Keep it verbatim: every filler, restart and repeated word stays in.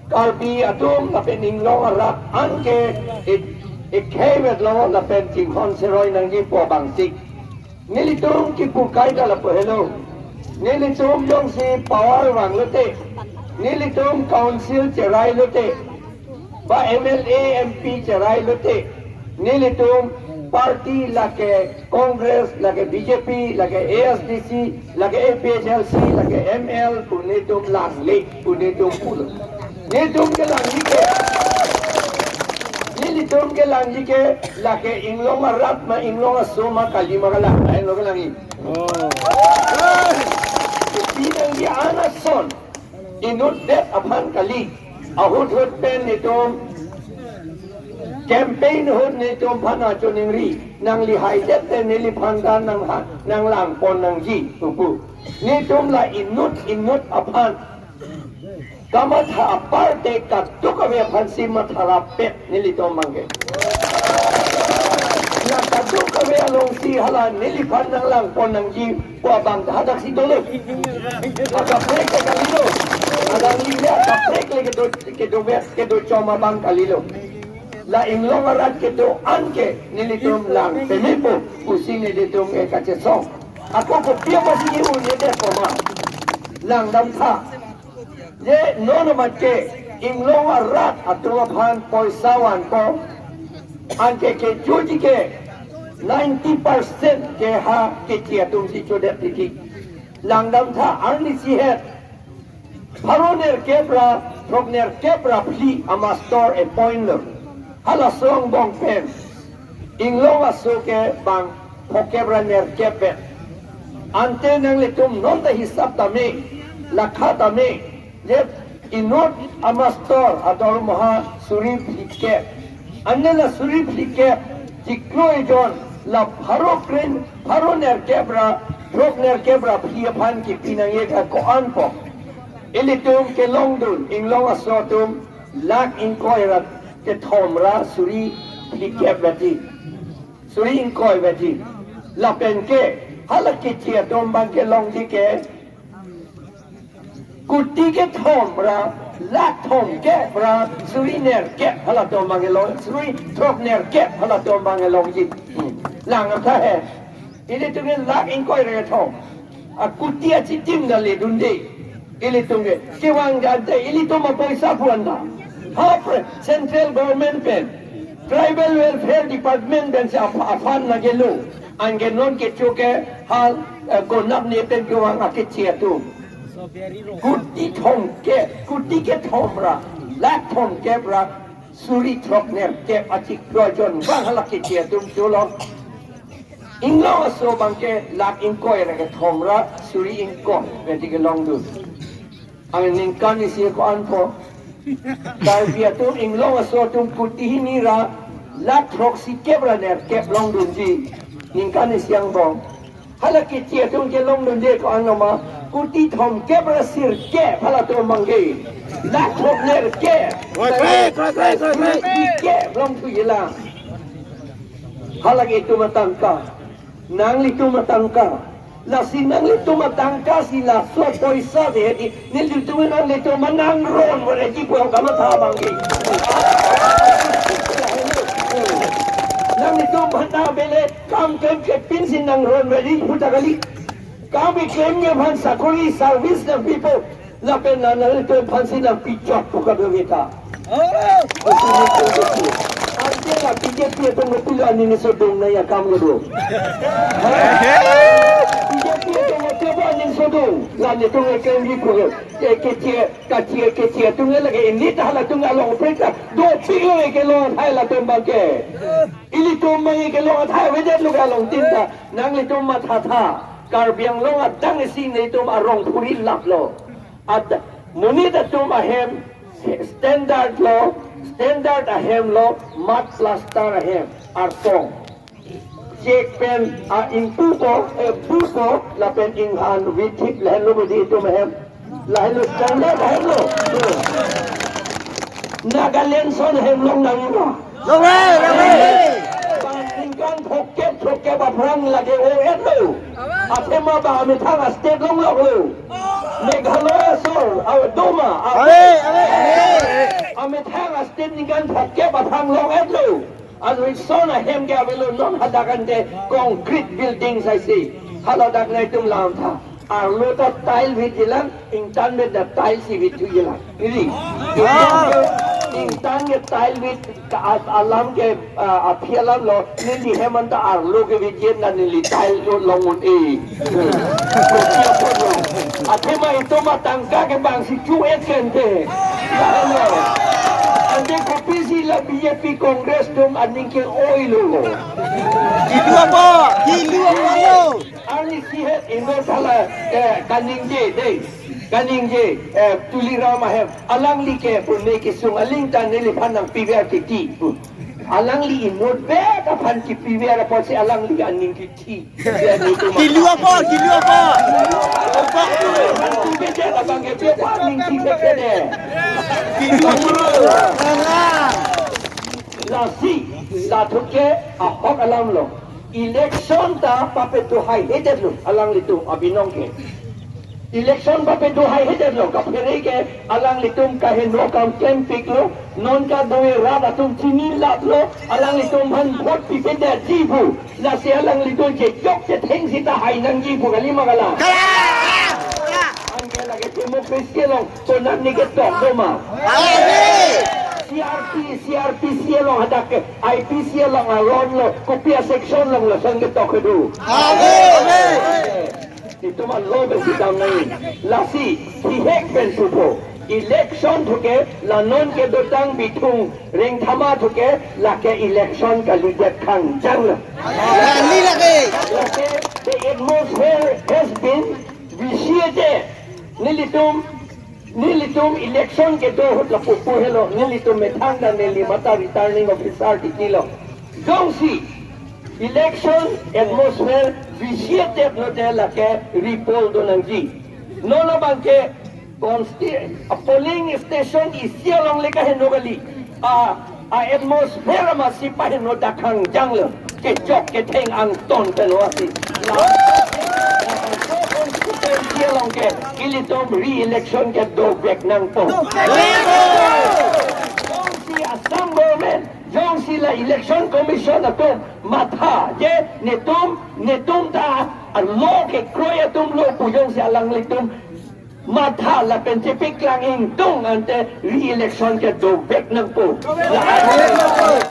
Karbi atum lapen inglong arat anke e-, ekhei vetlo lapen chinghon seroi nangji pu abangsi. Nelitum kipu kai ta lapu helo. Nelitum jongsi power vanglote, nelitum council cherai lote, ba M L A, M P cherai lote, nelitum party lake Congress, lake B J P, lake A S D C, lake A P H L C, lake M L, pu nelitum langle, pu nelitum pulo. Nelitum kelangji ke, nelitum kelangji ke, lake inglong arat ma inglong aso ma kali ma kalang, lahenlo kelangji. Pinangji an ason inutdet aphan kali. Ahut hut pen nelitum campaign ahut nelitum aphan achoningri, nangli haidet te neliphan ta nang ha, nanglangpon nangji pu pu. Nelitum la inut inut aphan kamatha apar te kadokave aphansi matha rapet nelitum abangke. La kadokave alongsi hala neliphan nanglangpon nangji pu abang hadaksi dolo. Akaprek ke kalilo. Alangli le akaprek le kedo, kedo vet, kedo chom abang kalilo. La inglong arat kedo anke nelitum lang pemepo pusi nelitum ke kachesong. Ako kopi apotsi ke-un-edet poma. Langdamtha. Je non amat ke inglong arat atum aphan poisa vanpo. Anke kechoji ke ninety percent ke ha Keche atumsi chodet titi. Langdamtha, arnisi het pharo nerkep ra throk nerkep ra phli amastor appoint lo. Halaso angbong pen inglong aso ke bang phokep ra nerkep pen. Ante nanglitum non ta hisap tame, lakha tame, je inut amastor adormoha suri phlikep. Ante la suri phlikep chiklo ejon la pharo kren, pharo nerkep ra throk nerkep ra phli aphan kipi nangji ke ko-anpo. Ilitum kelongdun inglong aso atum lakh ingkoi ra kethom ra suri phlikep veti. Suri ingkoi veti. Lapen ke hala Keche atum abangke longji ke kuti kethom ra lakh thomkep ra suri nerkep halatum abangke long, suri throk nerkep halatum abangke longji. Hmm. Langdamtha he. Ilitum ke lakh ingkoi ra kethom. Akuti achitim ta ledunde. Ilitum ke kevang jante ilitum apoisa pu-an ta. Ha pre-, central government pen tribal welfare department pensi ap-, aphan nangkelo. Anke non kecho ke hal, eh, konatne pen kevang a-Keche atum. Kuti thomkep, kuti kethom ra lakh thomkep ra suri throk nerkep achiklo ejon bang hala Keche atum cholo. Inglong aso abangke lakh ingkoi ra kethom ra suri ingkoi veti kelongdun. Ang ningkan isi ko-anpo. Karbi atum inglong aso atum kuti hini ra lakh throksikep ra nerkep longdunji. Ningkan isi angbong. Hala Keche atum kelongdunde ko-an loma, kuti thomkep ra sirkep halatum abangke. Lakh throk nerkep. Koi, koi, koi, koi, koi, koi. Sirkep longthuji la. Hala ke itum atangka. Nanglitum atangka. Lasi nanglitum atangka si laso poisa de hedi. Nelitum nanglitum nangronverji pu kamatha abangke. Nanglitum bhanta bele kam klem klepin si nangronverji pu ta kali. Kam keklemji aphan sakori service nangpipo. Lapen nanglitum aphansi nangpichot pu kadokave ta. Ante la B J P atum pilo aning sodung nangji akam kedo. B J P atum pilo aning sodung. La nelitum keklemji pu ke, ke, Keche, Keche, Keche atum lake ini ta halatum along prek ta dopiklo kelong athai latum abangke. Ilitum abang kelong athai avedetlo ke alongtin ta. Nanglitum mathatha. Karbi Anglong adang isi nelitum arong phuri laplo. Ad-, monit atum ahem standard lo, standard ahem lo, mud plaster ahem, arpong. Chek pen a-ingpupo, eh, pupo, lapen inghan vithip lahenlo bodi itum ahem. Lahenlo standard ahem lo. Nagaland ason ahem longnang ma? Longle, longle. Bang ningkan phokep, phokep aphrang lake o-etlo. Athema ba amethang a-state longloklo. Meghalaya aso Awe doma, awe. Awe, awe, awe. Amethang a-state ningkan phokep aphan long-etlo. Ason ahem ke avelo, non hadak ante concrete building saisi. Hala dak nelitum lam tha. Arlo ta tile vit jilang, ingtan vet ta tile si vit thu jilang. Neli. Ingtan ke, ingtan ke tile vit ta a-, alam ke, ah, aphi alam lo, neli hem anta arlo ke vit jen na neli tile lo long un-e. Athema itum atangka ke bang si chu-et ke ante. Ante kopisi la B J P Congress atum aning ke-oilo. Kilu apa? Kilu apa lo? Arnisi he inut hala, eh, kaningje, dei. Kaningje, eh, Tuliram ahem. Alangli ke pune kesung aling ta neliphan nangpiver titi. Alangli inut bek aphan kipiver apotsi alangli aning kithi. Kilu apa? Kilu apa? Apa tu? Bejek abang ke dia aning thi bejek dei. Kilu apa? Lasi, la thuke ahok alam lo. Election ta papedo haihedetlo alanglitum abinong ke. Election papedo haihedetlo, kaphere ke alanglitum kaheno kam klempiklo, non kadokave rat atum chinilaplo, alanglitum aphan vote pipedetji pu. Lasi alanglitum chechok chetheng sita hai nangji pu kali ma kalang? Kalang! Anke lake democracy along konatne ketok doma? Amen. C R P, C R P C along hadak ke I P C along aron lo, kopi a-section along lason ketok kedo? Amen. Itum a-law besi dam nai. Lasi, hihek pen supo. Election thuke, la non kedotang Bithung Rengthama thuke, lake election kalidet khangjang lo. Kali lake. Lake, the atmosphere has been vitiated. Nelitum, nelitum election kedo ahut lapu pu helo, nelitum methang ta neli mata returning officer titi lo. Jongsi election atmosphere vitiated lote lake repoll do nangji. Non abang ke consti-, a polling station isi along le kaheno kali. A, a-atmosphere masi paheno dak khangjang lo. Kechok ketheng angton pen lo asi. La, la constituency along ke ilitum re-election kedo vek nangpo. Jongsi Assam government, jongsi la election commission atum matha je netum, netum ta a-law kekroi atum lo pu jongsi alanglitum matha lapen chepeklang ingtung ante re-election kedo vek nangpo. La